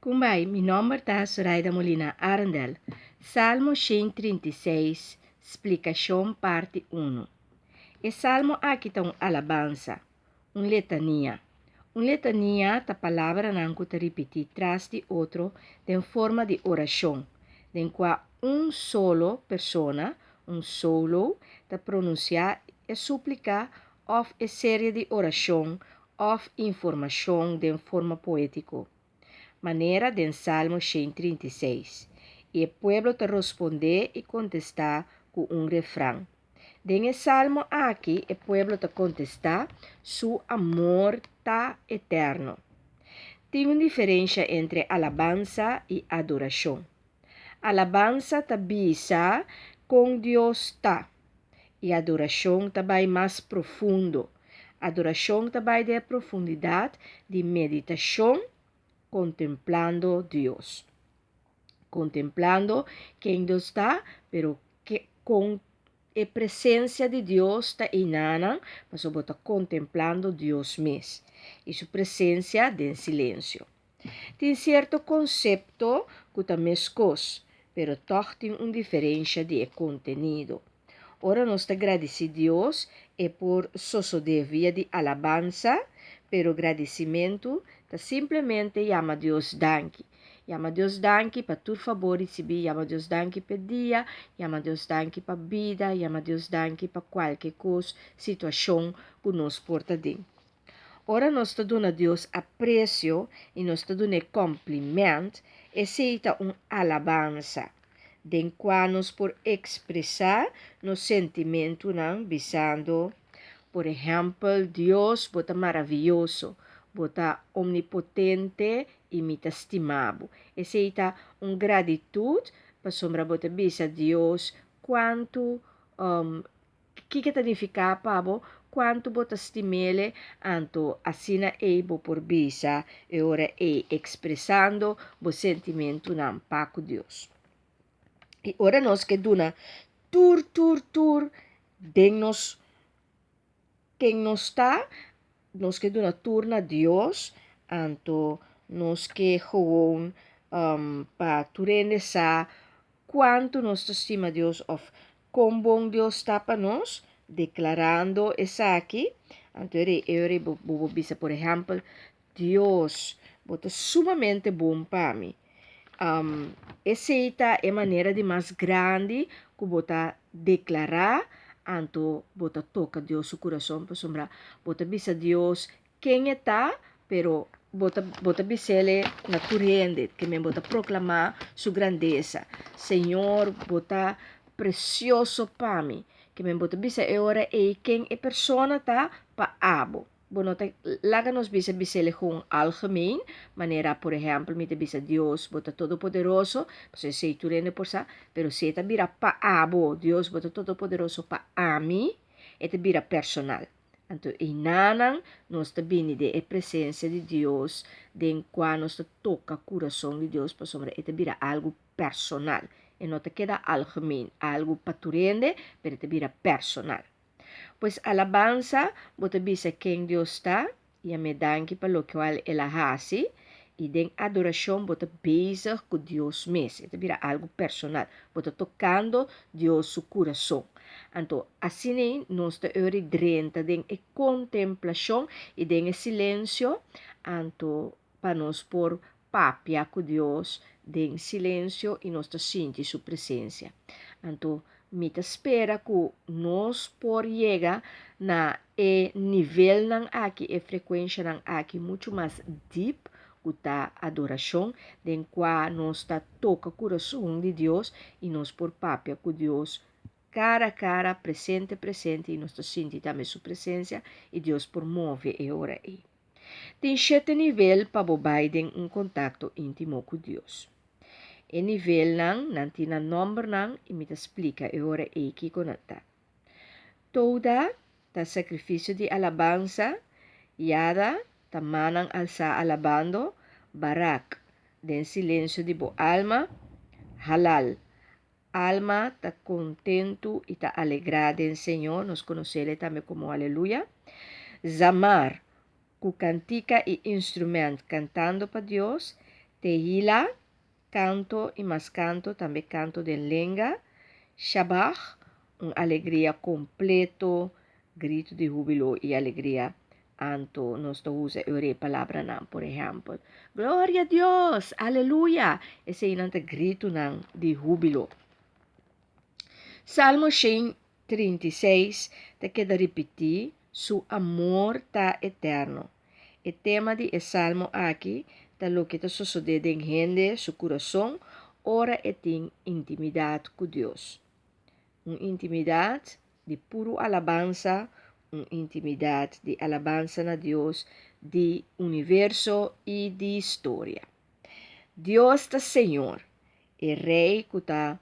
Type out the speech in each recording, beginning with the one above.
Kumbai, mi nomber ta Zoraida Molina Arendel. Salmo 136, splikashon parti 1. E salmo aki ta un alabansa, un letania. Un letania ta palabranan ku ta ripití tras di otro den forma di orashon, den kua un solo persona, un solo, ta pronunsiá e súplika òf e serie di orashon òf informashon den forma poétiko, manera den Salmo 136, i e pueblo ta rospondé i kontestá ku un refran. Den e salmo aki e pueblo ta kontestá, Su amor ta eterno. Tin un diferensha entre alabansa i adorashon. Alabansa ta bisa kon Dios ta, i adorashon ta bai mas profundo. Adorashon ta bai den e profundidat di meditashon kontemplando Dios. Kontemplando ken Dios ta, pero ke kon e presensia di Dios ta einanan, pasobra bo ta kontemplando Dios mes i su presensia den silensio. Tin sierto konsepto ku ta meskos, pero tòg tin un diferensha di e kontenido. Ora nos ta gradisí Dios, e por sosodé via di alabansa, pero gradisimentu ta simplemente yama Dios danki. Yama Dios danki pa tur fabor risibí, yama Dios danki p'e dia, yama Dios danki pa bida, yama Dios danki pa kualke kos, situashon ku nos por ta den. Ora nos ta duna Dios apresio i nos ta dun'é kòmplimènt, esei ta un alabansa, den kua nos por ekspresá nos sentimentunan bisando, por ehèmpel, Dios, bo ta maravioso, bo ta omnipotente i mi ta stima bo. Esei ta un gratitut pasobra bo ta bisa Dios kuantu Kiko ta nifiká pa bo kuantu bo ta stim'Ele, anto asina ei bo por bisa e ora ei ekspresando bo sentimentunan pa ku Dios. I ora nos ke duna tur tur tur den nos ken nos ta, nos ke duna tur na Dios, anto nos ke gewoon pa tur hende sa kuantu nos ta stima Dios òf Kon bon Dios ta pa nos, deklarando esaki. Anto e ora ei bo por bisa, por ehèmpel, Dios, bo ta sumamente bon pa mi. Esei ta e manera di mas grandi ku bo ta deklará, anto bo ta toka Dios su kurason, pasobra bo ta bisa Dios ken e ta, pero bo ta bo ta bis'el na tur hende, ke men bo ta proklamá su grandesa. Señor, bo ta presioso pa mi. Ke men bo ta bisa e ora ei ken e persona ta pa abo. Bo no ta laga nos bisa bis'el gewoon algemeen, manera por ehèmpel mi ta bisa Dios, bo ta todopoderoso, pasobra esei tur hende por sa, pero si e ta bira pa abo, Dios, bo ta todopoderoso pa ami, e ta bira personal. Anto einanan nos ta bini den e presencia di Dios den cua nos ta toca curason di Dios pasobra e ta bira algo personal. E no ta keda algemeen, algo pa tur hende, pero e ta bira personal. Pues alabansa bo ta bisa ken Dios ta i a me danki pa locual el a haci i den adoracion bo ta bezig cu Dios mes. E ta bira algo personal. Bo ta tocando Dios su curason. Anto asina nos ta ora drenta den e contemplacion i den e silencio, anto pa nos por papia cu Dios den silencio i nos ta sinti su presencia. Anto mi ta spera cu nos por yega na e nivelnan aki, e frecuencianan aki mucho mas diep cu ta adoracion, den cua nos ta toca curason di Dios i nos por papia cu Dios cara a cara, presente presente i nos ta sinti tambe su presencia i Dios por move e ora ei. Tin shete nivel pa bo bai den un kontakto íntimo ku Dios. E nivelnan, nan tin nan nòmbernan i mi ta splika e ora ei kiko nan ta. Touda ta sakrifisio di alabansa, Yada ta mannan alsá alabando, Barak, den silensio di bo alma, Halal, alma ta kontentu i ta alegrá den Señor, nos konos'é tambe komo Aleluya, Zamar, ku kantika i instrumènt kantando pa Dios, Tehila, kanto i mas kanto, tambe kanto den lenga. Shabach, un alegria kompleto, gritu di húbilo i alegria. Anto nos ta usa e palabranan, por ehèmpel, Gloria a Dios, Aleluya. Eseinan ta gritunan di húbilo. Salmo 136 ta keda ripití, Su amor ta eterno. E tema di e salmo aki ta loke ta sosodé den hende su kurason ora e tin intimidat ku Dios. Un intimidat di puru alabansa, un intimidat di alabansa na Dios di universo i di historia. Dios ta Señor, e Rei ku ta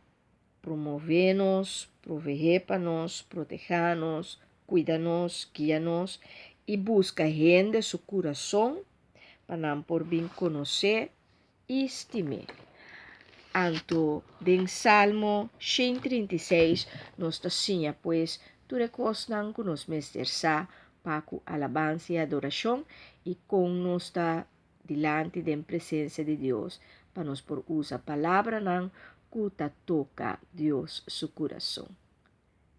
promové nos, proveé pa nos, protehá nos, kuida nos, guia nos i buska hende su kurason pa nan por bin konosé i stim'é. Anto den Salmo 136 nos ta siña pues tur e kosnan ku nos mester sa pa ku alabansa i adorashon i kon nos ta dilanti den presensia di Dios pa nos por usa palabranan ku ta toka Dios su kurason.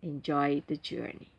Enjoy the journey.